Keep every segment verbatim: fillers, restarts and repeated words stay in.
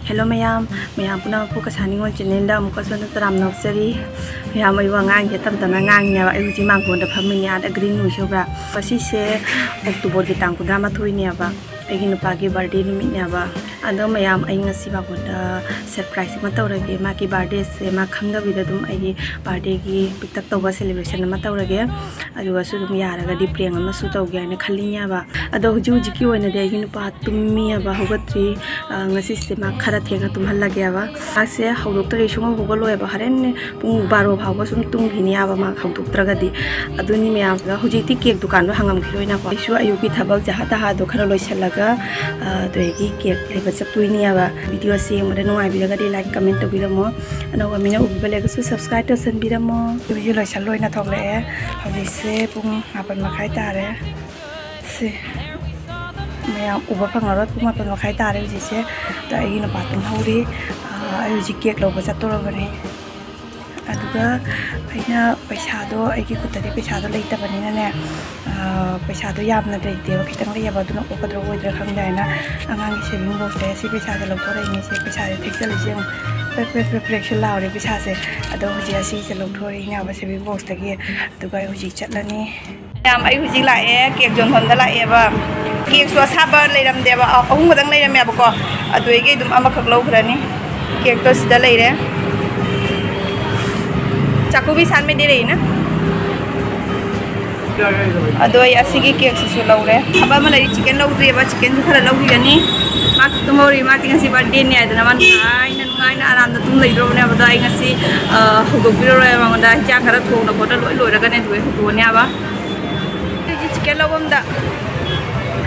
Hello ꯃꯌꯥꯝ, ꯃꯌꯥꯝ ꯄꯨꯝꯅꯃꯛꯄꯨ ꯀꯁꯥ ꯅꯤꯉꯣꯜ channelꯗ ꯑꯃꯨꯛꯀꯁꯨ ꯍꯟꯅ ꯇꯔꯥꯝꯅ ꯑꯣꯛꯆꯔꯤ꯫ ꯃꯌꯥꯝ, ꯑꯩꯕꯨ ꯑꯉꯥꯡꯁꯦ ꯇꯞ ꯇꯞꯅ ꯉꯥꯡꯉꯤꯅꯦꯕ꯫ ꯑꯩ ꯍꯧꯖꯤꯛ ꯃꯥꯡꯒꯣꯟꯗ ꯐꯝꯃꯤꯅꯦ, ꯑꯥꯗ green ꯎꯏ ꯎꯕ꯭ꯔꯥ? ꯉꯁꯤꯁꯦ Octoberꯒꯤ ꯇꯥꯡ ꯀꯨꯟꯊ꯭ꯔꯥ ꯃꯥꯊꯣꯏꯅꯦꯕ, ꯑꯩꯒꯤ ꯅꯨꯄꯥꯒꯤ birthday ꯅꯨꯃꯤꯠꯅꯦꯕ꯫ ꯑꯗꯣ ꯃꯌꯥꯝ, ꯑꯩ ꯉꯁꯤ ꯃꯥꯡꯒꯣꯟꯗ surprise ꯑꯃ ꯇꯧꯔꯒꯦ꯫ ꯃꯥꯒꯤ birthdayꯁꯦ ꯃꯥ ꯈꯪꯗꯕꯤꯗ ꯑꯗꯨꯝ ꯑꯩꯒꯤ birthdayꯒꯤ ꯄꯤꯛꯇꯛ ꯇꯧꯕ celebration ꯑꯃ ꯇꯧꯔꯒꯦ꯫ ꯑꯗꯨꯒꯁꯨ ꯑꯗꯨꯝ ꯌꯥꯔꯒꯗꯤ prank ꯑꯃꯁꯨ ꯇꯧꯒꯦ ꯍꯥꯏꯅ ꯈꯜꯂꯤꯅꯦꯕ꯫ ꯑꯗꯣ ꯍꯧꯖꯤꯛ ꯍꯧꯖꯤꯛꯀꯤ ꯑꯣꯏꯅꯗꯤ ꯑꯩꯒꯤ ꯅꯨꯄꯥ ꯇꯨꯝꯃꯤꯑꯕ, ꯍꯧꯒꯠꯇ꯭ꯔꯤ꯫ ꯑ, ꯉꯁꯤꯁꯦ ꯃꯥ ꯈꯔ ꯊꯦꯡꯅ ꯇꯨꯝꯍꯜꯂꯒꯦꯕ꯫ ꯃꯥꯁꯦ ꯍꯧꯗꯣꯛꯇ꯭ꯔꯗꯤ ꯁꯨꯡꯍꯧ ꯍꯧꯒꯠꯂꯣꯏꯕ꯫ ꯍꯣꯔꯦꯟ ꯄꯨꯡ ꯕꯥꯔꯣ ꯐꯥꯎꯕ ꯁꯨꯝ ꯇꯨꯝꯈꯤꯅꯤꯕ ꯃꯥ ꯍꯧꯗꯣꯛꯇ꯭ꯔꯒꯗꯤ꯫ ꯑꯗꯨꯅꯤ ꯃꯌꯥꯝꯒ ꯍꯧꯖꯤꯛꯇꯤ cake ꯗꯨꯀꯥꯟꯗꯣ ꯍꯥꯡꯉꯝꯈꯤꯔꯣꯏꯅꯀꯣ꯫ ꯑꯩꯁꯨ ꯑꯌꯨꯛꯀꯤ ꯊꯕꯛ ꯖꯍꯥ ꯇꯍꯥꯗꯣ ꯈꯔ ꯂꯣꯏꯁꯤꯜꯂꯒ, ꯑ, ꯑꯗꯨꯗꯒꯤ cake ꯂꯩꯕ ꯆꯠꯇꯣꯏꯅꯦꯕ꯫ Videoꯁꯦ ꯌꯦꯡꯕꯗ ꯅꯨꯡꯉꯥꯏꯕꯤꯔꯒꯗꯤ like, comment ꯇꯧꯕꯤꯔꯝꯃꯣ꯫ ꯑꯅꯧꯕ ꯃꯤꯅ ꯎꯕꯤꯕ ꯂꯩꯔꯒꯁꯨ subscribe ꯇꯧꯁꯟꯕꯤꯔꯝꯃꯣ꯫ ꯑꯩꯁꯨ ꯂꯣꯏꯁꯜ ꯂꯣꯏꯅ ꯊꯣꯛꯂꯛꯑꯦ꯫ ꯍꯧꯖꯤꯛꯁꯦ ꯄꯨꯡ ꯃꯥꯄꯟ ꯃꯈꯥꯏ ꯇꯥꯔꯦ꯫ ꯁꯤ ꯃꯌꯥꯝ ꯎꯕ ꯐꯪꯉꯔꯣꯏ꯫ ꯄꯨꯡ ꯃꯥꯄꯟ ꯃꯈꯥꯏ ꯇꯥꯔꯦ ꯍꯧꯖꯤꯛꯁꯦ꯫ ꯑꯗꯣ ꯑꯩꯒꯤ ꯅꯨꯄꯥ ꯇꯨꯝꯍꯧꯔꯤ꯫ ꯑꯥ, ꯑꯩ ꯍꯧꯖꯤꯛ cake ꯂꯧꯕ ꯆꯠꯇꯣꯔꯕꯅꯤ꯫ ꯑꯗꯨꯒ ꯑꯩꯅ ꯄꯩꯁꯥꯗꯣ, ꯑꯩꯒꯤ ꯈꯨꯠꯇꯗꯤ ꯄꯩꯁꯥꯗꯣ ꯂꯩꯇꯕꯅꯤꯅꯅꯦ, ꯑꯥ, ꯄꯩꯁꯥꯗꯣ ꯌꯥꯝꯅ ꯂꯩꯇꯦꯕ, ꯈꯤꯇꯪ ꯂꯩꯌꯦꯕ꯫ ꯑꯗꯨꯅ ꯑꯣꯛꯀꯗ꯭ꯔꯥ ꯑꯣꯏꯗ꯭ꯔꯥ ꯈꯪꯗꯦ ꯍꯥꯏꯅ ꯑꯉꯥꯡꯒꯤ saving boxꯇ ꯁꯤ ꯄꯩꯁꯥꯁꯦ ꯂꯧꯊꯣꯔꯛꯏꯅꯦ꯫ ꯁꯤ ꯄꯩꯁꯥꯁꯦ ꯊꯦꯛꯆꯜꯂꯤꯁꯦ ꯌꯦꯡꯉꯨ, ꯄ꯭ꯔꯦꯛ ꯄ꯭ꯔꯦꯛ ꯄ꯭ꯔꯦꯛ ꯄ꯭ꯔꯦꯛꯁꯨ ꯂꯥꯎꯔꯦ ꯄꯩꯁꯥꯁꯦ꯫ ꯑꯗꯣ ꯍꯧꯖꯤꯛ ꯑꯁꯤꯁꯦ ꯂꯧꯊꯣꯔꯛꯏꯅꯦꯕ saving boxꯇꯒꯤ꯫ ꯑꯗꯨꯒ ꯑꯩ ꯍꯧꯖꯤꯛ ꯆꯠꯂꯅꯤ꯫ ꯃꯌꯥꯝ, ꯑꯩ ꯍꯧꯖꯤꯛ ꯂꯥꯛꯑꯦ, cake ꯌꯣꯟꯐꯝꯗ ꯂꯥꯛꯑꯦꯕ꯫ Cakeꯁꯨ ꯑꯁꯥꯕ ꯂꯩꯔꯝꯗꯦꯕ, ꯑ-, ꯑꯍꯨꯝ ꯈꯛꯇꯪ ꯂꯩꯔꯝꯃꯦꯕꯀꯣ꯫ ꯑꯗꯨꯗꯒꯤ ꯑꯗꯨꯝ ꯑꯃꯈꯛ ꯂꯧꯈ꯭ꯔꯅꯤ꯫ Cakeꯇꯣ ꯁꯤꯗ ꯂꯩꯔꯦ꯫ ꯆꯥꯛꯀꯨꯕꯤ ꯁꯥꯟꯃꯩꯗꯤ ꯂꯩꯅ꯫ ꯑꯗꯣ ꯑꯩ ꯑꯁꯤꯒꯤ cakeꯁꯤꯁꯨ ꯂꯧꯔꯦ꯫ ꯊꯕꯛ ꯑꯃ ꯂꯩꯔꯤ, chicken ꯂꯧꯗ꯭ꯔꯤꯑꯕ, chickenꯁꯨ ꯈꯔ ꯂꯧꯈꯤꯒꯅꯤ꯫ ꯃꯥ ꯇꯨꯝꯍꯧꯔꯤ, ꯃꯥꯗꯤ ꯉꯁꯤ birthdayꯅꯤ ꯍꯥꯏꯗꯅ ꯃꯥ ꯅꯨꯡꯉꯥꯏꯅ ꯅꯨꯡꯉꯥꯏꯅ ꯑꯔꯥꯝꯗ ꯇꯨꯝ ꯂꯩꯗ꯭ꯔꯣꯕꯅꯦ꯫ ꯑꯗꯣ ꯑꯩ ꯉꯁꯤ, ꯑ, ꯍꯧꯗꯣꯛꯄꯤꯔꯔꯣꯏ ꯃꯉꯣꯟꯗ꯫ ꯍꯤꯟꯖꯥꯡ ꯈꯔ ꯊꯣꯡꯅ ꯈꯣꯠꯅ ꯂꯣꯏ ꯂꯣꯏꯔꯒꯅꯦ ꯑꯗꯨꯒ ꯍꯧꯗꯣꯛꯑꯅꯦꯕ꯫ ꯑꯩꯒꯤ chicken ꯂꯧꯐꯝꯗ꯫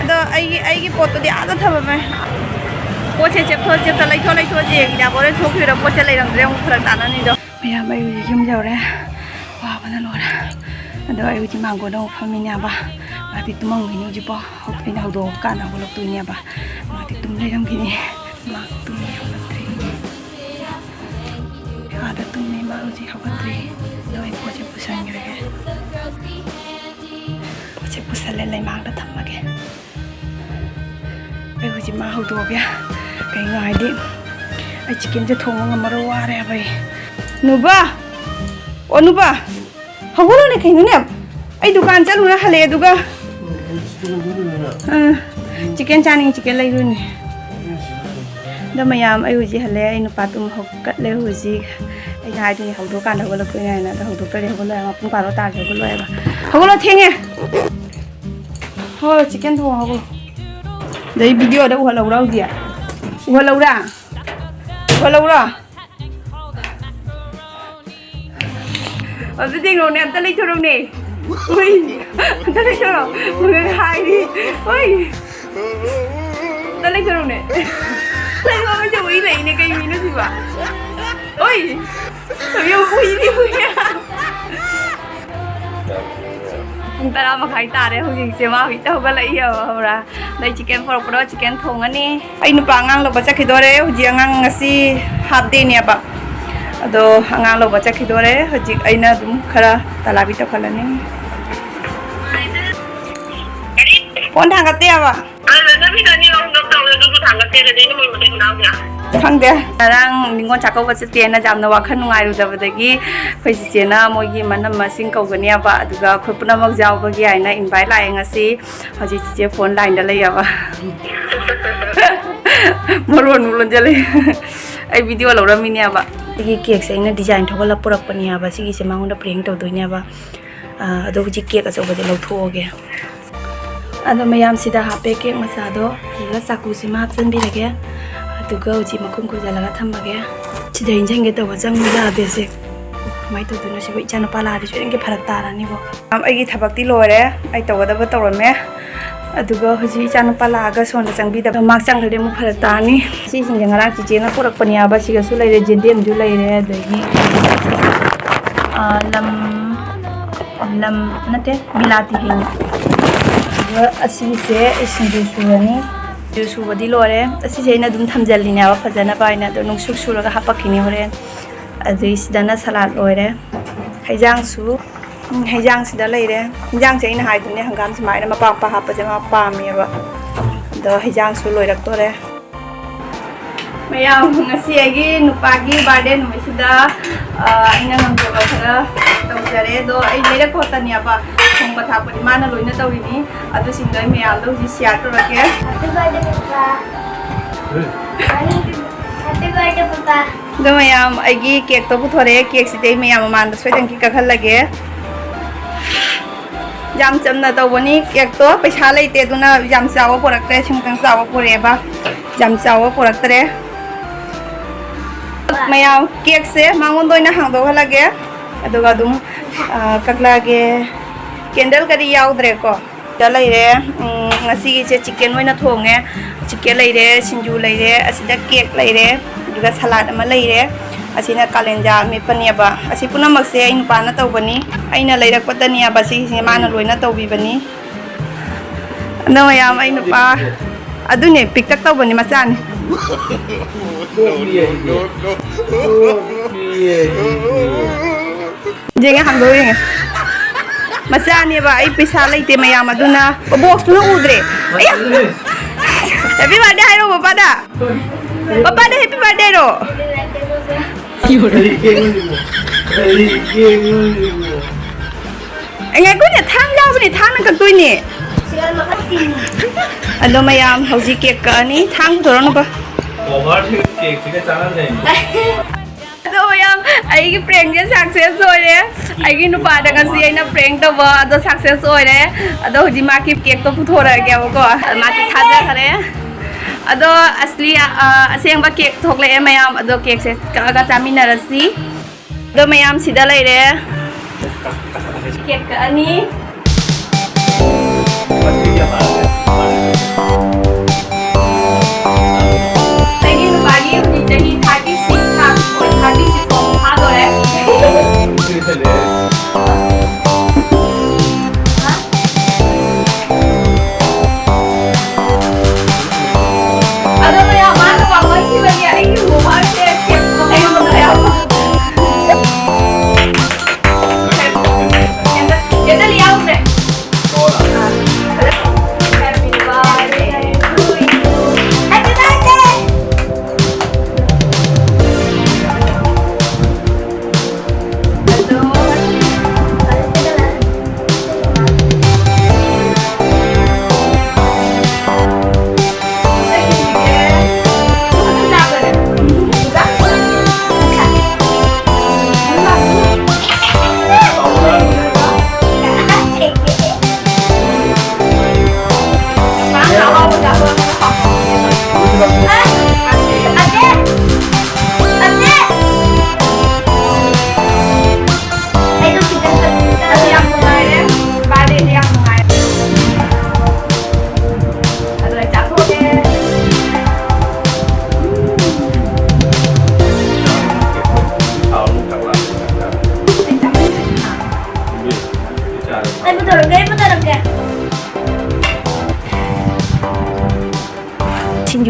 ꯑꯗꯣ ꯑꯩꯒꯤ, ꯑꯩꯒꯤ ꯄꯣꯠꯇꯨꯗꯤ ꯑꯥꯗ ꯊꯝꯃꯝꯃꯦ꯫ ꯄꯣꯠꯁꯦ ꯆꯦꯞꯊꯣꯛ ꯆꯦꯞꯊꯣꯛ ꯂꯩꯊꯣꯛ ꯂꯩꯊꯣꯛꯑꯁꯦ ꯌꯦꯡꯒꯦ꯫ ꯍꯣꯔꯦꯟ ꯊꯣꯛꯈꯤꯕꯗ ꯄꯣꯠꯁꯦ ꯂꯩꯔꯝꯗ꯭ꯔꯦ ꯑꯃꯨꯛ ꯐꯔꯛ ꯇꯥꯅꯅꯤꯗꯣ꯫ ꯃꯌꯥꯝ, ꯑꯩ ꯍꯧꯖꯤꯛ ꯌꯨꯝ ꯌꯧꯔꯦ꯫ ꯋꯥꯕꯅ ꯂꯣꯏꯔꯦ꯫ ꯑꯗꯣ ꯑꯩ ꯍꯧꯖꯤꯛ ꯃꯥꯡꯒꯣꯟꯗ ꯑꯃꯨꯛ ꯐꯝꯃꯤꯅꯦꯕ꯫ ꯃꯥꯗꯤ ꯇꯨꯝꯃꯝꯈꯤꯅꯤ ꯍꯧꯖꯤꯛꯐꯥꯎ꯫ ꯑꯩꯅ ꯍꯧꯗꯣꯛꯑꯀꯥꯟꯗ ꯍꯧꯒꯠꯂꯛꯇꯣꯏꯅꯦꯕ꯫ ꯃꯥꯗꯤ ꯇꯨꯝ ꯂꯩꯔꯝꯈꯤꯅꯤ꯫ ꯃꯥ ꯇꯨꯝꯃꯤ ꯍꯧꯒꯠꯇ꯭ꯔꯤ꯫ ꯑꯥꯗ ꯇꯨꯝꯃꯤ ꯃꯥ ꯍꯧꯖꯤꯛ ꯍꯧꯒꯠꯇ꯭ꯔꯤ꯫ ꯑꯗꯣ ꯑꯩ ꯄꯣꯠꯁꯦ ꯄꯨꯁꯟꯈ꯭ꯔꯒꯦ꯫ ꯄꯣꯠꯁꯦ ꯄꯨꯁꯜꯂꯦ, ꯂꯩꯃꯥꯡꯗ ꯊꯝꯃꯒꯦ꯫ ꯑꯩ ꯍꯧꯖꯤꯛ ꯃꯥ ꯍꯧꯗꯣꯛꯑꯒꯦ꯫ ꯀꯩꯅꯣ ꯍꯥꯏꯗꯤ, ꯑꯩ ꯆꯤꯛꯀꯟꯁꯦ ꯊꯣꯡꯕ ꯉꯝꯃꯔꯣꯏ, ꯋꯥꯔꯦꯕ ꯑꯩ꯫ ꯅꯨꯕꯥ! ꯑꯣ, ꯅꯨꯕꯥ! ꯍꯧꯒꯠꯂꯣꯅꯦ, ꯀꯩꯅꯣꯅꯦ? ꯑꯩ ꯗꯨꯀꯥꯟ ꯆꯠꯂꯨꯔ ꯍꯜꯂꯛꯑꯦ, ꯑꯗꯨꯒ ꯑꯥ, ꯆꯤꯛꯀꯟ ꯆꯥꯅꯤꯡꯉꯤ, ꯆꯤꯛꯀꯟ ꯂꯩꯔꯨꯅꯦ꯫ ꯑꯗꯣ ꯃꯌꯥꯝ, ꯑꯩ ꯍꯧꯖꯤꯛ ꯍꯜꯂꯛꯑꯦ, ꯑꯩ ꯅꯨꯄꯥ ꯇꯨꯝ ꯍꯧꯒꯠꯂꯦ ꯍꯧꯖꯤꯛ꯫ ꯑꯩꯅ ꯍꯥꯏꯗꯨꯅꯤ, ꯍꯧꯗꯣꯛꯑꯀꯥꯟꯗ ꯍꯧꯒꯠꯂꯛꯇꯣꯏꯅꯦ ꯍꯥꯏꯅ, ꯑꯗꯣ ꯍꯧꯗꯣꯛꯇ꯭ꯔꯗꯤ ꯍꯧꯒꯠꯂꯣꯏ ꯍꯥꯏꯕ, ꯄꯨꯡ ꯕꯥꯔꯣ ꯇꯥꯔꯗꯤ ꯍꯧꯒꯠꯂꯣꯏ ꯍꯥꯏꯕ꯫ ꯍꯧꯒꯠꯂꯣ, ꯊꯦꯡꯉꯦ꯫ ꯍꯣꯏ, ꯆꯤꯛꯀꯟ ꯊꯣꯡꯉꯣ, ꯍꯧꯒꯠꯂꯣ꯫ ꯑꯗꯩ ꯚꯤꯗꯤꯑꯣꯗ ꯎꯍꯜꯂꯧꯔꯥ ꯍꯧꯖꯤꯛ? ꯎꯍꯜꯂꯧꯔꯥ? ꯎꯍꯜꯂꯧꯔꯥ? ꯑꯗꯨ ꯊꯦꯡꯅꯧꯅꯦ, ꯑꯝꯇ ꯂꯩꯊꯣꯔꯛꯎꯅꯦ꯫ ꯍꯣꯏ, ꯑꯝꯇ ꯂꯩꯊꯣꯔꯛꯑꯣ꯫ ꯃꯉꯛ ꯍꯥꯏꯔꯤ꯫ ꯍꯣꯏ꯫ ꯑꯝꯇ ꯂꯩꯊꯣꯔꯛꯎꯅꯦ꯫ ꯂꯩꯕ ꯑꯃꯁꯦ ꯎꯏ ꯂꯩꯅꯦ, ꯀꯩ ꯃꯤꯅꯣ ꯁꯤꯕꯣ? ꯍꯣꯏ꯫ ꯌꯥꯝ ꯎꯏꯔꯤ, ꯎꯏꯔꯤ꯫ ꯄꯨꯡ ꯇꯔꯥ ꯃꯈꯥꯏ ꯇꯥꯔꯦ ꯍꯧꯖꯤꯛꯁꯦ, ꯃꯥ ꯍꯧꯖꯤꯛꯇ ꯍꯧꯒꯠꯂꯛꯏ, ꯍꯧꯔ꯫ ꯑꯗꯩ ꯆꯤꯛꯀꯟ ꯄꯨꯔꯛꯄꯗꯣ ꯆꯤꯛꯀꯟ ꯊꯣꯡꯉꯅꯤ꯫ ꯑꯩ ꯅꯨꯄꯥ ꯑꯉꯥꯡ ꯂꯧꯕ ꯆꯠꯈꯤꯗꯣꯔꯦ꯫ ꯍꯧꯖꯤꯛ ꯑꯉꯥꯡ ꯉꯁꯤ ꯍꯥꯞ ꯗꯦꯅꯦꯕ꯫ ꯑꯗꯣ ꯑꯉꯥꯡ ꯂꯧꯕ ꯆꯠꯈꯤꯗꯣꯔꯦ꯫ ꯍꯧꯖꯤꯛ ꯑꯩꯅ ꯑꯗꯨꯝ ꯈꯔ ꯇꯂꯥꯕꯤ ꯇꯧꯈꯠꯂꯅꯤ꯫ ꯐꯣꯟ ꯊꯥꯡꯒꯠꯇꯦ ꯍꯥꯏꯕ꯫ ꯑꯗꯨꯅ ꯅꯨꯃꯤꯠ ꯑꯅꯤ ꯑꯍꯨꯝꯂꯛ ꯇꯧꯔꯦ, ꯑꯗꯨꯁꯨ ꯊꯥꯡꯒꯠꯇꯦ꯫ ꯑꯗꯩ ꯅꯣꯡꯃꯗꯤ ꯍꯨꯟꯗꯣꯛꯑꯝꯃꯦ꯫ ꯈꯪꯗꯦ꯫ ꯉꯔꯥꯡ ꯅꯤꯉꯣꯜ ꯆꯥꯛꯀꯧꯕ ꯆꯠꯇꯦꯅ ꯌꯥꯝꯅ ꯋꯥꯈꯜ ꯅꯨꯡꯉꯥꯏꯔꯨꯗꯕꯗꯒꯤ ꯑꯩꯈꯣꯏ ꯆꯤꯆꯦꯅ ꯃꯣꯏꯒꯤ ꯃꯅꯝ ꯃꯁꯤꯡ ꯀꯧꯒꯅꯦꯕ, ꯑꯗꯨꯒ ꯑꯩꯈꯣꯏ ꯄꯨꯝꯅꯃꯛ ꯌꯥꯎꯕꯒꯤ ꯍꯥꯏꯅ ꯏꯟꯚꯥꯏꯠ ꯂꯥꯛꯑꯦ ꯉꯁꯤ꯫ ꯍꯧꯖꯤꯛ ꯆꯤꯆꯦ ꯐꯣꯟ ꯂꯥꯏꯟꯗ ꯂꯩꯌꯦꯕ꯫ ꯃꯔꯣꯟ ꯑꯃꯨꯛ ꯂꯣꯟꯖꯜꯂꯦ꯫ ꯑꯩ ꯚꯤꯗꯤꯑꯣ ꯂꯧꯔꯝꯃꯤꯅꯦꯕ꯫ ꯑꯩꯒꯤ ꯀꯦꯛꯁꯦ ꯑꯩꯅ ꯗꯤꯖꯥꯏꯟ ꯊꯣꯛꯍꯜꯂ ꯄꯨꯔꯛꯄꯅꯦꯕ꯫ ꯁꯤꯒꯤꯁꯦ ꯃꯉꯣꯟꯗ ꯄ꯭ꯔꯦꯡ ꯇꯧꯗꯣꯏꯅꯦꯕ꯫ ꯑꯥ, ꯑꯗꯣ ꯍꯧꯖꯤꯛ ꯀꯦꯛ ꯑꯆꯧꯕꯗꯤ ꯂꯧꯊꯣꯛꯑꯒꯦ꯫ ꯑꯗꯣ ꯃꯌꯥꯝ ꯁꯤꯗ ꯍꯥꯞꯄꯦ ꯀꯦꯛ ꯃꯆꯥꯗꯣ꯫ ꯑꯗꯨꯒ ꯆꯥꯛꯀꯨꯁꯤꯃ ꯍꯥꯞꯆꯤꯟꯕꯤꯔꯒꯦ꯫ ꯑꯗꯨꯒ ꯍꯧꯖꯤꯛ ꯃꯈꯨꯝ ꯈꯨꯝꯖꯤꯜꯂꯒ ꯊꯝꯃꯒꯦ꯫ ꯁꯤꯗ ꯏꯟꯁꯤꯟꯒꯦ ꯇꯧꯕ ꯆꯪꯕ ꯌꯥꯗꯦ ꯁꯦ꯫ ꯀꯃꯥꯏꯅ ꯇꯧꯗꯣꯏꯅꯣ ꯁꯤꯕꯨ? ꯏꯆꯥꯅꯨꯄꯥ ꯂꯥꯛꯑꯗꯤ ꯁꯣꯏꯗꯅꯒꯤ ꯐꯔꯛ ꯇꯥꯔꯅꯤꯕꯣ꯫ ꯑꯩꯒꯤ ꯊꯕꯛꯇꯤ ꯂꯣꯏꯔꯦ꯫ ꯑꯩ ꯇꯧꯒꯗꯕ ꯇꯧꯔꯝꯃꯦ꯫ ꯑꯗꯨꯒ ꯍꯧꯖꯤꯛ ꯏꯆꯥꯅꯨꯄꯥ ꯂꯥꯛꯑꯒ ꯁꯣꯝꯗ ꯆꯪꯕꯤꯗꯕ, ꯃꯥ ꯆꯪꯈ꯭ꯔꯗꯤ ꯑꯃꯨꯛ ꯐꯔꯛ ꯇꯥꯔꯅꯤ꯫ ꯁꯤꯁꯤꯡꯁꯦ ꯉꯔꯥꯡ ꯆꯤꯆꯦꯅ ꯄꯨꯔꯛꯄꯅꯦꯕ꯫ ꯁꯤꯒꯁꯨ ꯂꯩꯔꯦ, ꯌꯦꯟꯗꯦꯝꯁꯨ ꯂꯩꯔꯦ, ꯑꯗꯒꯤ, ꯑꯥ, ꯂꯝ, ꯂꯝ ꯅꯠꯇꯦ, ꯕꯤꯂꯥꯇꯤ ꯍꯩꯅꯦ꯫ ꯑꯗꯨꯒ ꯑꯁꯤꯒꯤꯁꯦ ꯑꯩ ꯁꯤꯡꯖꯨ ꯁꯨꯔꯅꯤ꯫ ꯁꯤꯡꯖꯨ ꯁꯨꯕꯗꯤ ꯂꯣꯏꯔꯦ꯫ ꯑꯁꯤꯁꯦ ꯑꯩꯅ ꯑꯗꯨꯝ ꯊꯝꯖꯜꯂꯤꯅꯦꯕ ꯐꯖꯅꯕ ꯍꯥꯏꯅ꯫ ꯑꯗꯣ ꯅꯨꯡꯁꯨꯛ ꯁꯨꯔꯒ ꯍꯥꯞꯄꯛꯈꯤꯅꯤ ꯍꯣꯔꯦꯟ꯫ ꯑꯗꯨꯏ ꯁꯤꯗꯅ ꯁꯂꯥꯗ ꯂꯣꯏꯔꯦ꯫ ꯍꯩꯖꯥꯡꯁꯨ, ꯎꯝ, ꯍꯩꯖꯥꯡꯁꯤꯗ ꯂꯩꯔꯦ꯫ ꯍꯩꯖꯥꯡꯁꯦ ꯑꯩꯅ ꯍꯥꯏꯗꯨꯅꯦ, ꯍꯪꯒꯥꯝ ꯁꯨꯃꯥꯏꯅ ꯃꯄꯥꯛ ꯃꯄꯥꯛ ꯍꯥꯞꯄꯁꯦ ꯃꯥ ꯄꯥꯝꯃꯦꯕ꯫ ꯑꯗꯣ ꯍꯩꯖꯥꯡꯁꯨ ꯂꯣꯏꯔꯛꯇꯣꯔꯦ꯫ ꯃꯌꯥꯝ, ꯉꯁꯤ ꯑꯩꯒꯤ ꯅꯨꯄꯥꯒꯤ ꯕꯥꯔꯗꯦ ꯅꯨꯃꯤꯠꯁꯤꯗ, ꯑ, ꯑꯩꯅ ꯉꯝꯖꯕ ꯈꯔ ꯇꯧꯖꯔꯦ꯫ ꯑꯗꯣ ꯑꯩ ꯂꯩꯔꯛꯄ ꯈꯛꯇꯅꯦꯕ, ꯊꯣꯡꯕ ꯊꯥꯛꯄꯗꯤ ꯃꯥꯅ ꯂꯣꯏꯅ ꯇꯧꯔꯤꯅꯤ꯫ ꯑꯗꯨꯁꯤꯡꯗꯣ ꯑꯩ ꯃꯌꯥꯝꯗꯣ ꯍꯧꯖꯤꯛ ꯁꯤꯌꯥꯔ ꯇꯧꯔꯛꯀꯦ꯫ Happy birthday, Papa. Happy birthday, Papa. ꯑꯗꯣ ꯃꯌꯥꯝ, ꯑꯩꯒꯤ ꯀꯦꯛꯇꯣ ꯄꯨꯊꯣꯔꯛꯑꯦ꯫ ꯀꯦꯛꯁꯤꯗꯤ ꯑꯩ ꯃꯌꯥꯝ ꯃꯃꯥꯡꯗ ꯁꯣꯏꯗꯅꯀꯤ ꯀꯛꯍꯜꯂꯒꯦ꯫ ꯌꯥꯝ ꯆꯝꯅ ꯇꯧꯕꯅꯤ꯫ ꯀꯦꯛꯇꯣ ꯄꯩꯁꯥ ꯂꯩꯇꯦ, ꯑꯗꯨꯅ ꯌꯥꯝ ꯆꯥꯎꯕ ꯄꯨꯔꯛꯇ꯭ꯔꯦ꯫ ꯁꯤꯃꯨꯛꯇꯪ ꯆꯥꯎꯕ ꯄꯨꯔꯛꯑꯦꯕ, ꯌꯥꯝ ꯆꯥꯎꯕ ꯄꯨꯔꯛꯇ꯭ꯔꯦ꯫ ꯃꯌꯥꯝ, ꯀꯦꯛꯁꯦ ꯃꯉꯣꯟꯗ ꯑꯣꯏꯅ ꯍꯥꯡꯗꯣꯛꯍꯜꯂꯒꯦ, ꯑꯗꯨꯒ ꯑꯗꯨꯝ, ꯑ, ꯀꯛꯂꯛꯑꯒꯦ꯫ ꯀꯦꯟꯗꯜ ꯀꯔꯤ ꯌꯥꯎꯗ꯭ꯔꯦꯀꯣ꯫ ꯁꯤꯗ ꯂꯩꯔꯦ꯫ ꯎꯝ, ꯉꯁꯤꯒꯤꯁꯦ ꯆꯤꯛꯀꯟ ꯑꯣꯏꯅ ꯊꯣꯡꯉꯦ꯫ ꯆꯤꯛꯀꯟ ꯂꯩꯔꯦ, ꯁꯤꯡꯖꯨ ꯂꯩꯔꯦ, ꯑꯁꯤꯗ ꯀꯦꯛ ꯂꯩꯔꯦ, ꯑꯗꯨꯒ ꯁꯂꯥꯗ ꯑꯃ ꯂꯩꯔꯦ꯫ ꯑꯁꯤꯅ ꯀꯥꯂꯦꯟꯖꯥ ꯃꯦꯠꯄꯅꯦꯕ꯫ ꯑꯁꯤ ꯄꯨꯝꯅꯃꯛꯁꯦ ꯑꯩ ꯅꯨꯄꯥꯅ ꯇꯧꯕꯅꯤ꯫ ꯑꯩꯅ ꯂꯩꯔꯛꯄꯗꯅꯦꯕ ꯁꯤꯁꯦ ꯃꯥꯅ ꯂꯣꯏꯅ ꯇꯧꯕꯤꯕꯅꯤ꯫ ꯑꯗꯣ ꯃꯌꯥꯝ, ꯑꯩ ꯅꯨꯄꯥ ꯑꯗꯨꯅꯦ, ꯄꯤꯛꯇꯛ ꯇꯧꯕꯅꯤ, ꯃꯆꯥꯅꯤ꯫ ꯌꯦꯡꯉꯦ, ꯍꯥꯡꯗꯣꯛ ꯌꯦꯡꯉꯦ꯫ ꯃꯆꯥꯅꯦꯕ, ꯑꯩ ꯄꯩꯁꯥ ꯂꯩꯇꯦ ꯃꯌꯥꯝ, ꯑꯗꯨꯅ ꯕꯣꯛꯁꯇꯨꯅ ꯎꯗ꯭ꯔꯦ꯫ ꯑꯌꯥ! Happy birthday ꯍꯥꯏꯔꯣ ꯄꯄꯥꯗ꯫ ꯄꯄꯥꯗ happy birthday ꯍꯥꯏꯔꯣ꯫ ꯑꯩ ꯉꯥꯏꯈꯣꯅꯦ, ꯊꯥꯡ ꯌꯥꯎꯕꯅꯦ, ꯊꯥꯡꯅ ꯀꯛꯇꯣꯏꯅꯦ꯫ ꯑꯗꯣ ꯃꯌꯥꯝ, ꯍꯧꯖꯤꯛ ꯀꯦꯛ ꯀꯛꯑꯅꯤ, ꯊꯥꯡ ꯄꯨꯊꯣꯔꯛꯅꯕ꯫ ꯀꯦꯛꯁꯤꯒ ꯆꯥꯟꯅꯗ꯭ꯔꯦ꯫ ꯑꯗꯣ ꯃꯌꯥꯝ, ꯑꯩꯒꯤ ꯄ꯭ꯔꯦꯡꯁꯦ ꯁꯛꯁꯦꯁ ꯑꯣꯏꯔꯦ꯫ ꯑꯩꯒꯤ ꯅꯨꯄꯥꯗ ꯉꯁꯤ ꯑꯩꯅ ꯄ꯭ꯔꯦꯡ ꯇꯧꯕ ꯑꯗꯣ ꯁꯛꯁꯦꯁ ꯑꯣꯏꯔꯦ꯫ ꯑꯗꯣ ꯍꯧꯖꯤꯛ ꯃꯥꯒꯤ ꯀꯦꯛꯇꯣ ꯄꯨꯊꯣꯔꯛꯑꯒꯦꯕꯀꯣ꯫ ꯃꯥꯗꯤ ꯊꯥꯖꯈ꯭ꯔꯦ꯫ ꯑꯗꯣ ꯑꯁꯂꯤ, ꯑ, ꯑꯁꯦꯡꯕ ꯀꯦꯛ ꯊꯣꯛꯂꯛꯑꯦ ꯃꯌꯥꯝ꯫ ꯑꯗꯣ ꯀꯦꯛꯁꯦ ꯀꯛꯑꯒ ꯆꯥꯃꯤꯟꯅꯔꯁꯤ꯫ ꯑꯗꯣ ꯃꯌꯥꯝ, ꯁꯤꯗ ꯂꯩꯔꯦ꯫ ꯀꯦꯛ ꯀꯛꯑꯅꯤ꯫ ꯑꯩꯒꯤ ꯅꯨꯄꯥꯒꯤ ꯍꯧꯖꯤꯛ ꯆꯍꯤ thirty six ꯊꯥ-, thirty six ꯑꯃꯨꯛ ꯐꯥꯗꯣꯔꯦ꯫ ꯑꯗꯣ ꯃꯌꯥꯝ, ꯃꯥꯅ ꯋꯥꯃꯟꯈꯤꯕꯒꯤ ꯑꯩꯒꯤ ꯍꯣꯝꯋꯥꯔꯛꯁꯦ ꯁꯦꯝꯕ ꯉꯝꯗ꯭ꯔꯦ ꯍꯥꯏꯕ꯫ ꯀꯦꯟꯗꯜ ꯌꯥꯎꯗ꯭ꯔꯦ꯫ ꯑꯥ, ꯐꯖꯅ꯫ Happy birthday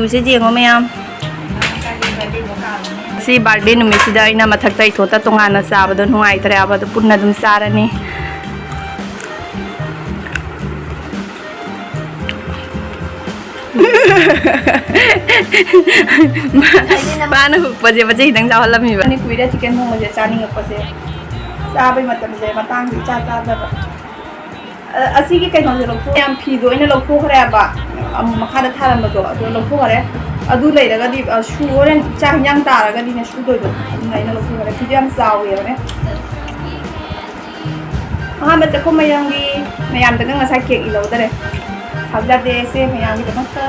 ꯁꯤ ꯌꯦꯡꯉꯣ ꯃꯌꯥꯝ, ꯁꯤ ꯕꯥꯔꯗꯦ ꯅꯨꯃꯤꯠꯁꯤꯗ ꯑꯩꯅ ꯃꯊꯛꯇ ꯏꯊꯣꯠꯇ ꯇꯣꯉꯥꯟꯅ ꯆꯥꯕꯗꯣ ꯅꯨꯡꯉꯥꯏꯇ꯭ꯔꯦ ꯍꯥꯏꯕ, ꯑꯗꯨ ꯄꯨꯟꯅ ꯑꯗꯨꯝ ꯆꯥꯔꯅꯤ꯫ ꯃꯥꯅ ꯍꯨꯛꯄꯁꯦ ꯃꯆꯦ ꯈꯤꯇꯪ ꯆꯥꯎꯍꯜꯂꯝꯃꯤꯕ꯫ ꯅꯤ ꯀꯨꯏꯔꯦ ꯆꯤꯀꯟ ꯊꯣꯡꯕꯁꯦ ꯆꯥꯅꯤꯡꯉꯛꯄꯁꯦ꯫ ꯆꯥꯕꯩ ꯃꯇꯝꯁꯦ ꯃꯇꯥꯡꯁꯦ ꯏꯆꯥ ꯆꯥꯗꯕ꯫ ꯑ, ꯑꯁꯤꯒꯤ ꯀꯩꯅꯣꯁꯦ ꯂꯧꯊꯣꯛ-, ꯌꯥꯝ ꯐꯤꯗꯣ ꯑꯩꯅ ꯂꯧꯊꯣꯛꯈ꯭ꯔꯦꯕ꯫ ꯑꯃꯨꯛ ꯃꯈꯥꯗ ꯊꯥꯔꯝꯕꯗꯣ ꯑꯗꯨ ꯂꯧꯊꯣꯛꯈ꯭ꯔꯦ꯫ ꯑꯗꯨ ꯂꯩꯔꯒꯗꯤ, ꯑ, ꯁꯨ-, ꯍꯣꯔꯦꯟ ꯆꯥꯛ ꯍꯤꯟꯖꯥꯡ ꯇꯥꯔꯒꯗꯤꯅꯦ ꯁꯨꯗꯣꯏꯗꯣ꯫ ꯑꯗꯨꯅ ꯑꯩꯅ ꯂꯧꯊꯣꯛꯈ꯭ꯔꯦ꯫ ꯐꯤꯗꯣ ꯌꯥꯝ ꯆꯥꯎꯋꯦꯕꯅꯦ꯫ ꯑꯍꯥꯟꯕ ꯆꯥꯛꯈꯨꯝ ꯃꯌꯥꯝꯒꯤ ꯃꯌꯥꯝꯗꯒ ꯉꯁꯥꯏ ꯀꯦꯛ ꯏꯜꯍꯧꯗꯔꯦ꯫ ꯊꯥꯖꯗꯦ ꯁꯦ ꯃꯌꯥꯝꯒꯤꯗꯃꯛꯇ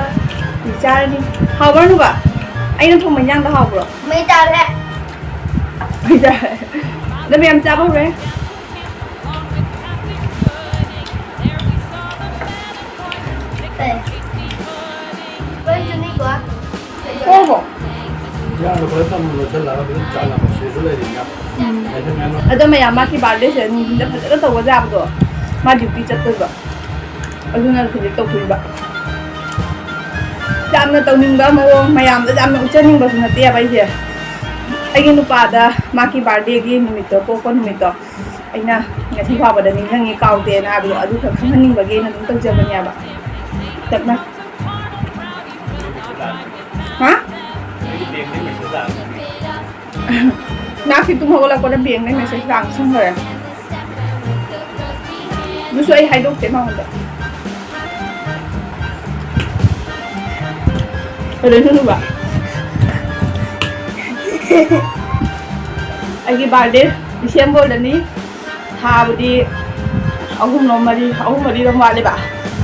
ꯆꯥꯔꯅꯤ꯫ ꯍꯥꯎꯕ꯭ꯔꯣ ꯅꯨꯕ? ꯑꯩꯅ ꯊꯣꯡꯕ ꯍꯤꯟꯖꯥꯡꯗꯣ ꯍꯥꯎꯕ꯭ꯔꯣ? ꯃꯩ ꯇꯥꯔꯦ꯫ ꯃꯩ ꯇꯥꯔꯦ꯫ ꯑꯗꯣ ꯃꯌꯥꯝ ꯆꯥꯕ ꯍꯧꯔꯦ꯫ ꯍꯣꯏꯕꯣ꯫ ꯏꯟꯖꯥꯡꯗꯣ ꯈꯔ ꯊꯝꯃꯣ, ꯂꯣꯏꯁꯤꯜꯂꯒ ꯑꯗꯨꯝ ꯆꯥꯅꯕ ꯁꯤꯁꯨ ꯂꯩꯔꯤꯅ꯫ ꯎꯝ꯫ ꯑꯗꯣ ꯃꯌꯥꯝ ꯃꯥꯒꯤ ꯕꯥꯔꯗꯦꯁꯦ ꯅꯨꯡꯊꯤꯟꯗ ꯐꯖꯅ ꯇꯧꯕ ꯌꯥꯕꯗꯣ, ꯃꯥ ꯗ꯭ꯌꯨꯇꯤ ꯆꯠꯇꯣꯏꯕ꯫ ꯑꯗꯨꯅ ꯍꯧꯖꯤꯛ ꯇꯧꯊꯣꯛꯏꯕ꯫ ꯌꯥꯝꯅ ꯇꯧꯅꯤꯡꯕ ꯃꯑꯣꯡ, ꯃꯌꯥꯝꯗ ꯌꯥꯝꯅ ꯎꯠꯆꯅꯤꯡꯕꯁꯨ ꯅꯠꯇꯦꯕ ꯑꯩꯁꯦ꯫ ꯑꯩꯒꯤ ꯅꯨꯄꯥꯗ ꯃꯥꯒꯤ ꯕꯥꯔꯗꯦꯒꯤ ꯅꯨꯃꯤꯠꯇꯣ, ꯄꯣꯛꯄ ꯅꯨꯃꯤꯠꯇꯣ, ꯑꯩꯅ ꯉꯁꯤ ꯐꯥꯎꯕꯗ ꯅꯤꯡꯁꯤꯡꯉꯤ, ꯀꯥꯎꯗꯦꯅ ꯍꯥꯏꯕꯗꯣ ꯑꯗꯨꯈꯛ ꯈꯪꯍꯟꯅꯤꯡꯕꯒꯤ ꯑꯩꯅ ꯑꯗꯨꯝ ꯇꯧꯖꯕꯅꯦꯕ꯫ ꯇꯞꯅ꯫ ꯍꯥ? ꯅꯥꯛꯁꯤ ꯇꯨꯝ ꯍꯧꯒꯠꯂꯛꯄꯗ ꯕꯦꯡꯗꯩ ꯃꯦꯁꯦꯖ ꯂꯥꯛꯁꯟꯈ꯭ꯔꯦ꯫ ꯑꯗꯨꯁꯨ ꯑꯩ ꯍꯥꯏꯗꯣꯛꯇꯦ ꯃꯉꯣꯟꯗ꯫ ꯀꯩꯗꯧꯗꯣꯏꯅꯣꯕ? ꯑꯩꯒꯤ ꯕꯥꯔꯗꯦ ꯗꯤꯁꯦꯝꯕꯔꯗꯅꯤ꯫ ꯊꯥꯕꯨꯗꯤ ꯑꯍꯨꯝꯂꯣꯝ ꯃꯔꯤ, ꯑꯍꯨꯝ ꯃꯔꯤꯔꯣꯝ ꯋꯥꯠꯂꯤꯕ꯫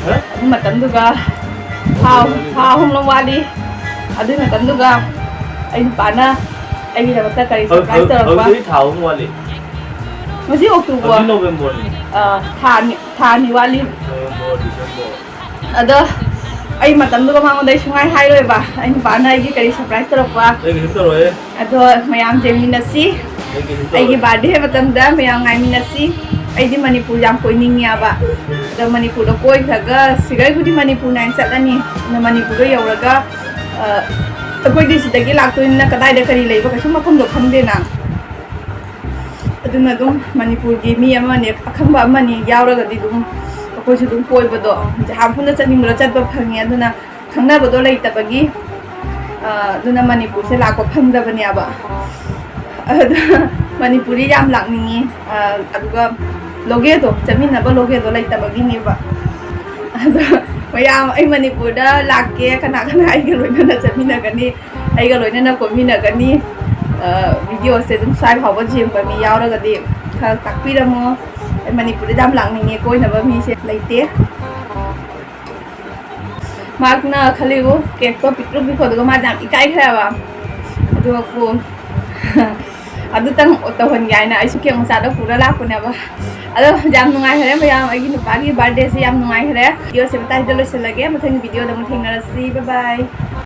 ꯍꯥ? ꯑꯗꯨ ꯃꯇꯝꯗꯨꯒ ꯊꯥ, ꯊꯥ ꯑꯍꯨꯝꯂꯣꯝ ꯋꯥꯠꯂꯤ꯫ ꯑꯗꯨꯒꯤ ꯃꯇꯝꯗꯨꯒ ꯑꯩ ꯅꯨꯄꯥꯅ ꯑꯩꯒꯤꯗꯃꯛꯇ ꯀꯔꯤ ꯍꯧ-, surprise ꯍꯧ-, ꯇꯧꯔꯛꯄ? ꯍꯧꯖꯤꯛ ꯊꯥ ꯑꯍꯨꯝ ꯋꯥꯠꯂꯤ꯫ ꯉꯁꯤ ꯑꯣꯛꯇꯣꯕꯔ꯫ ꯍꯧꯖꯤꯛ ꯅꯣꯕꯦꯝꯕꯔꯅꯤ꯫ ꯑ, ꯊꯥ ꯑꯅꯤ, ꯊꯥ ꯑꯅꯤ ꯋꯥꯠꯂꯤ꯫ November, December. ꯑꯗꯣ ꯑꯩ ꯃꯇꯝꯗꯨꯒ ꯃꯉꯣꯟꯗ ꯑꯩ ꯁꯨꯡꯍꯥꯏ ꯍꯥꯏꯔꯣꯏꯕ, ꯑꯩ ꯅꯨꯄꯥꯅ ꯑꯩꯒꯤ ꯀꯔꯤ surprise ꯇꯧꯔꯛꯄ꯫ ꯑꯩ ꯀꯩꯁꯨ ꯇꯧꯔꯣꯏꯍꯦ꯫ ꯑꯗꯣ ꯃꯌꯥꯝ ꯌꯦꯡꯃꯤꯟꯅꯁꯤ꯫ ꯑꯩ ꯀꯩꯁꯨ ꯇꯧꯔꯣꯏ꯫ ꯑꯩꯒꯤ ꯕꯥꯔꯗꯦ ꯃꯇꯝꯗ ꯃꯌꯥꯝ ꯉꯥꯏꯃꯤꯟꯅꯁꯤ꯫ ꯑꯩꯗꯤ ꯃꯅꯤꯄꯨꯔ ꯌꯥꯝ ꯀꯣꯏꯅꯤꯡꯉꯦꯕ꯫ ꯑꯗꯣ ꯃꯅꯤꯄꯨꯔꯗ ꯀꯣꯏꯈ꯭ꯔꯒ ꯁꯤꯒꯔꯕꯨꯗꯤ ꯃꯅꯤꯄꯨꯔ ꯅꯥꯏꯅ ꯆꯠꯂꯅꯤ꯫ ꯑꯗꯣ ꯃꯅꯤꯄꯨꯔꯗ ꯌꯧꯔꯒ ꯑꯩꯈꯣꯏꯗꯤ ꯁꯤꯗꯒꯤ ꯂꯥꯛꯇꯣꯏꯅꯤꯅ ꯀꯗꯥꯏꯗ ꯀꯔꯤ ꯂꯩꯕ ꯀꯩꯁꯨ ꯃꯐꯝꯗꯣ ꯈꯪꯗꯦꯅ꯫ ꯑꯗꯨꯅ ꯑꯗꯨꯝ ꯃꯅꯤꯄꯨꯔꯒꯤ ꯃꯤ ꯑꯃꯅꯤ, ꯑꯈꯪꯕ ꯑꯃꯅꯤ ꯌꯥꯎꯔꯒꯗꯤ ꯑꯗꯨꯝ ꯑꯩꯈꯣꯏꯁꯨ ꯑꯗꯨꯝ ꯀꯣꯏꯕꯗꯣ ꯖꯍꯥ ꯃꯐꯝꯗ ꯆꯠꯅꯤꯡꯕꯗꯣ ꯆꯠꯄ ꯐꯪꯉꯦ꯫ ꯑꯗꯨꯅ ꯈꯪꯅꯕꯗꯣ ꯂꯩꯇꯕꯒꯤ, ꯑ, ꯑꯗꯨꯅ ꯃꯅꯤꯄꯨꯔꯁꯦ ꯂꯥꯛꯄ ꯐꯪꯗꯕꯅꯦꯕ꯫ ꯑꯗ ꯃꯅꯤꯄꯨꯔꯤ ꯌꯥꯝ ꯂꯥꯛꯅꯤꯡꯉꯤ꯫ ꯑ, ꯑꯗꯨꯒ ꯂꯣꯒꯦꯗꯣ, ꯆꯠꯃꯤꯟꯅꯕ ꯂꯣꯒꯦꯗꯣ ꯂꯩꯇꯕꯒꯤꯅꯦꯕ꯫ ꯑꯗꯣ ꯃꯌꯥꯝ, ꯑꯩ ꯃꯅꯤꯄꯨꯔꯗ ꯂꯥꯛꯀꯦ, ꯀꯅꯥ ꯀꯅꯥ ꯑꯩꯒ ꯂꯣꯏꯅꯅ ꯆꯠꯃꯤꯟꯅꯒꯅꯤ, ꯑꯩꯒ ꯂꯣꯏꯅꯅ ꯀꯣꯏꯃꯤꯟꯅꯒꯅꯤ꯫ ꯑ, ꯚꯤꯗꯤꯑꯣꯁꯦ ꯑꯗꯨꯝ ꯁ꯭ꯋꯥꯏ ꯐꯥꯎꯕ ꯌꯦꯡꯕ ꯃꯤ ꯌꯥꯎꯔꯒꯗꯤ ꯈꯔ ꯇꯥꯛꯄꯤꯔꯝꯃꯣ꯫ ꯑꯩ ꯃꯅꯤꯄꯨꯔꯗ ꯌꯥꯝ ꯂꯥꯛꯅꯤꯡꯉꯦ, ꯀꯣꯏꯅꯕ ꯃꯤꯁꯦ ꯂꯩꯇꯦ꯫ ꯃꯥꯔꯛꯅ ꯈꯜꯂꯤꯕꯨ ꯀꯦꯛꯇꯣ ꯄꯤꯛꯇ꯭ꯔꯨ ꯄꯤꯛꯄꯗꯨꯒ ꯃꯥꯗꯤ ꯌꯥꯝ ꯏꯀꯥꯏꯈ꯭ꯔꯦꯕ꯫ ꯑꯗꯨꯒ ꯀꯣ-, ꯑꯗꯨꯇꯪ ꯇꯧꯍꯟꯒꯦ ꯍꯥꯏꯅ ꯑꯩꯁꯨ ꯀꯦꯛ ꯃꯆꯥꯗꯣ ꯄꯨꯔ ꯂꯥꯛꯄꯅꯦꯕ꯫ ꯑꯗꯣ ꯌꯥꯝ ꯅꯨꯡꯉꯥꯏꯈ꯭ꯔꯦ ꯃꯌꯥꯝ, ꯑꯩꯒꯤ ꯅꯨꯄꯥꯒꯤ ꯕꯥꯔꯗꯦꯁꯦ ꯌꯥꯝ ꯅꯨꯡꯉꯥꯏꯈ꯭ꯔꯦ꯫ ꯚꯤꯗꯤꯑꯣꯁꯦ ꯃꯇꯥꯏꯗ ꯂꯣꯏꯁꯤꯜꯂꯒꯦ, ꯃꯊꯪꯒꯤ ꯚꯤꯗꯤꯑꯣꯗ ꯑꯃꯨꯛ ꯊꯦꯡꯅꯔꯁꯤ꯫ Bye bye꯫